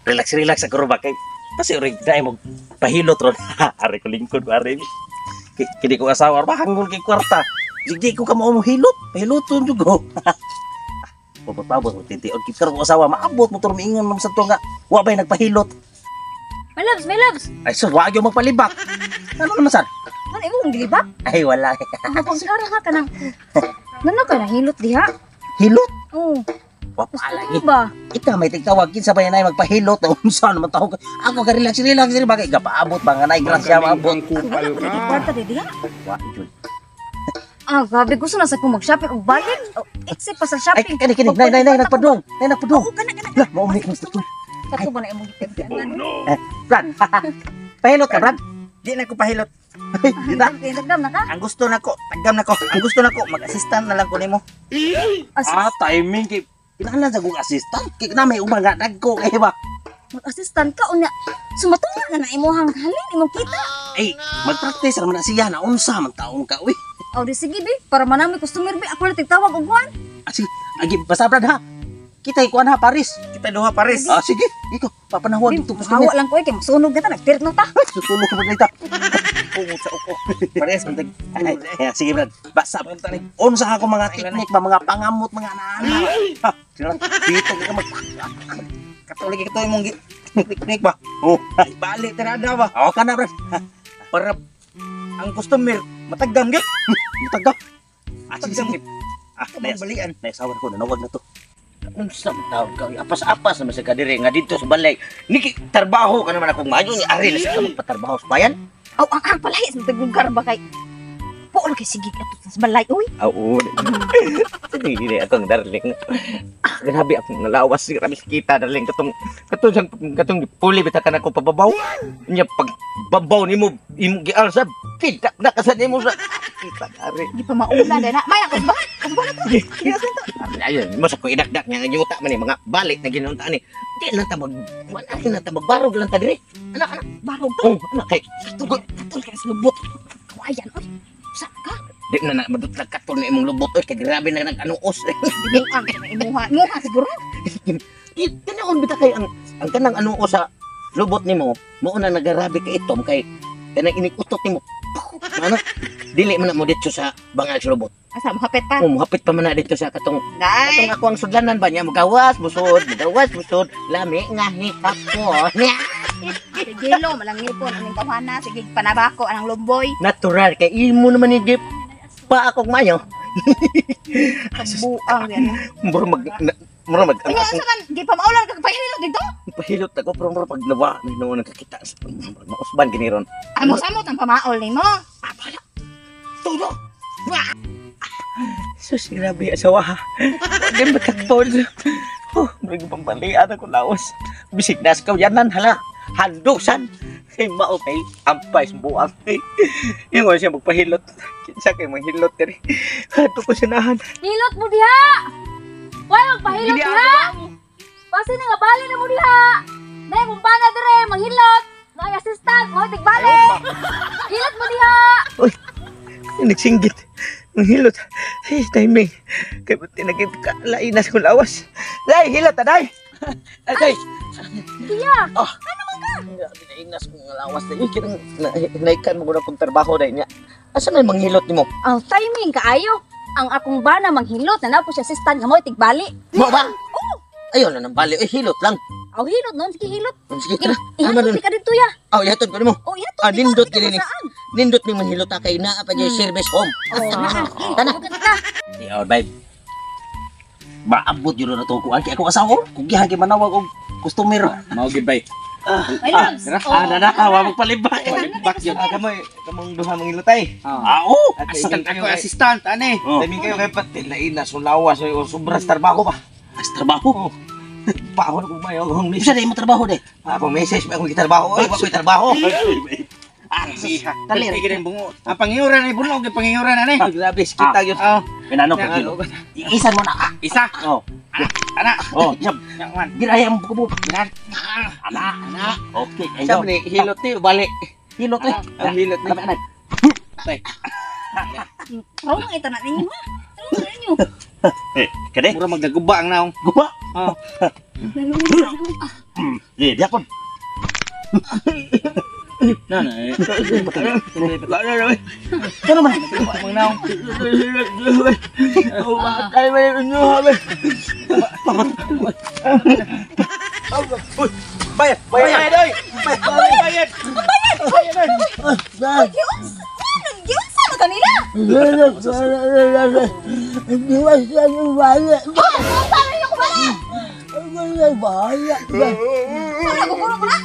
Relax, relax ako ba kay kasi orig na mo pahilot ron. Ari ko lingkod ko ari. Kini ko asawa ba hanggol kay kwarta. Di ko ka mao mo hilot. Pahiloton jud ko. Pabot-pabot mo tinti. Og kit ko asawa maabot mo miingon man sa to nga wa bay nagpahilot. My loves, my loves. Ay sus, wa gyud magpalibak. Ano naman sad? Ano imong gilibak? Ay wala. Ang pangkara ka kanang. Ngano ka nahilot diha? Hilot. Oh, Wa gusto pa lagi. mo ba? Ika may tigtawag kinsa ba yan ay magpahilot unsa naman tawag. Ako ka relax relax diri bagay gapaabot ba nga nay grasya maabot. Ang kupal Wala ka. ko kwarta di diha. Wa jud. Ah, grabe gusto na sa ko mag-shopping og balik. Oh, except pa sa Ay shopping. kani kani nay nay nay nagpadung. Nay nagpadung. Oo, kana kana. Lah mao ni kung gusto. Kato ba na imong gipagdaanan? Brad. Pahilot ka, Brad. Di na ko pahilot. Di na. Dagdam na ka? Ang gusto nako, tagam nako. Ang gusto nako mag-assistant na lang ko nimo. As Ah, timing kay kinahanglan sa kong assistant. Kay na may ubang nga dagko kay ba. Mag-assistant ka unya. Sumatunga na na imong halin imong kita. Ay, mag-practice ra man na siya na unsa man taong ka uy. Aw di sige bi, para manami customer bi ako na tigtawag og kuan. Ah, sige. Agi basta Brad ha. Kita ikuan ha Paris. Kita duha pares. Ah, sige. Ikaw, papanahwag Bi, dito customer. Hawa lang ko eh, kay masunog na ta, nagtirno ta. Ay, susulog ka ba dito? Pungot sa uko. Pares man tag. Ay, ay, sige Brad. Basta unsa ako mga teknik ba mga pangamot mga ana. Ha, dito ka mag Katulig ito imong teknik ba? Oh, Balik tirada ba? oh kana Brad. Para ang customer matagdam gyud. Mutagap. Ah, sige, Matagdam sige. gyud. Ah, Balian. Balian. Naisawan ko, nanawag na to. Unsa man tawag ka? Apas-apas naman sa kadiri nga dito sa balay. Niki trabaho ka naman akong maayo ni ari na sa ka magpatrabaho sa bayan. Aw, ang palahi sa taglugar ba kay. Puol kay sige ato sa balay uy. Oo. Sige dili akong darling. Ah, grabe akong nalawas, grabe sa kita darling katong katong katong puli bitaw ka nako pababaw. Nya pag babaw nimo imong gialsa kita na ka sa nimo sa kita ari. Di pa maula dai na. May ako ba? Ako ba to? Ayun, mo sa ko idakdak nga ang yuta man ni mga balik na ginunta ni. Di lang ta mag wala na ta magbarog lang ta diri. Anak anak Barog to. oh anak kay Katol, katol kay sa lubot. Kawayan oy. Sa ka? Di na na madutlag katol na imong lubot oy kay grabe na nag-anuos. Binuang ka na imuha. Imuha siguro. Tinawon bita kay ang kanang anuos sa lubot nimo, mao na nagarabi ka itom kay kanang inikutot nimo. Ano? Dili man na mo dito sa bangag sa lubot. Asa mo hapit pa. Oh, muhapit pa man na dito sa katong Dai. katong ako ang sudlanan ba niya mugawas busod, mugawas busod, lami nga hikapon. Sige lo, malangipon aning tawhana, sige panabako anang lumboy. Natural kay imo naman ni gip pa akong mayo. Buang yan. Mura mag na, mura mag ang Unya akong unsa man di pa maulan kag pahilot dito? pahilot ako pero mura pag nawa na noon nakakita sa mausban gini ron. Amo samot ang pamaol nimo. Tulo. Sus, grabe asawa ha. Di matakpol. Oh, murag pambalian ako laos. Bisig na sa kawayanan, hala. Handusan. Kay mao kay ampay sa buang. Yung siya magpahilot. Kinsa kay manghilot diri. Ato ko sinahan. Hilot mo diha. Why magpahilot diha? Basta na nga bali na mo diha. Nay kung pana dire manghilot. Nay assistant mo tigbali. Hilot mo diha. Nagsinggit. Manghilot. Ay, timing. Kay buti nagkalain na sa lawas. Day, hilot, aday! Aday! Diya. Oh. Ano man ka? Grabe na inas kong lawas na. Uy, kinang naikan mo ko na kong trabaho dahil niya. Asa may manghilot nimo? Ang timing kaayo. Ang akong bana manghilot na napo siya assistant nga mo tigbali. Mo ba? Oo. Ayun na nang bali. Uy, hilot lang. Aw hilot noon sige hilot. Sige, tara. Tama Ihatod nun. ka dito ya. Oh, ihatod ko nimo. Oh, ihatod. Ah, dito, nindot dito, gini ni. saan? Nindot ni manghilot ta kay naa pa jay service home. Oh, naa. Tana. Tana. Di, oh, babe. Maabot yun na to kuan kay ako asawa. Kung gihan kay manawag og customer. Mao gid bay. Ay, loves. Tara. Oh. Ah, na na, wa magpalibak. Palibak yun. Ah, kamoy kamong duha mangilotay. Ah, oh. At Assistant ako assistant ani. Oh. Timing kayo kay pati lain na sulawas oy sobra sa trabaho ba. As trabaho. Paho na kong mayo akong Bisa na imo trabaho de. Ako message pa akong gitrabaho. Oy, wa ko'y trabaho. Ah, Iha. Dali. Dali gid bungo. Ang pangiuran ni bunog, ang pangiuran ani. Ah, grabe kita gyud. Oh, Pinano ko kilo. Iisan mo na. Ah. Isa. Oh. Ana. Oh, jab. Nyaman. Ginaya mo kubo. Bilan. Ana, ana. Okay, ayo. Sabi ni hilot ni bali. Hilot eh. Ang hilot ni. Ana, ana. Wrong ito na ninyo ha. Wrong na ninyo. Eh, kani? Mura magnaguba ang naong. Guba. Oh. Di, di akon. Na na. eh. Kano man? Ang naong. Bayad, bayad, oy. Bayad. Uy, giunsa! Giunsa na kanila! Ha! Unsa na yung kubala? Wala, guguro ko na!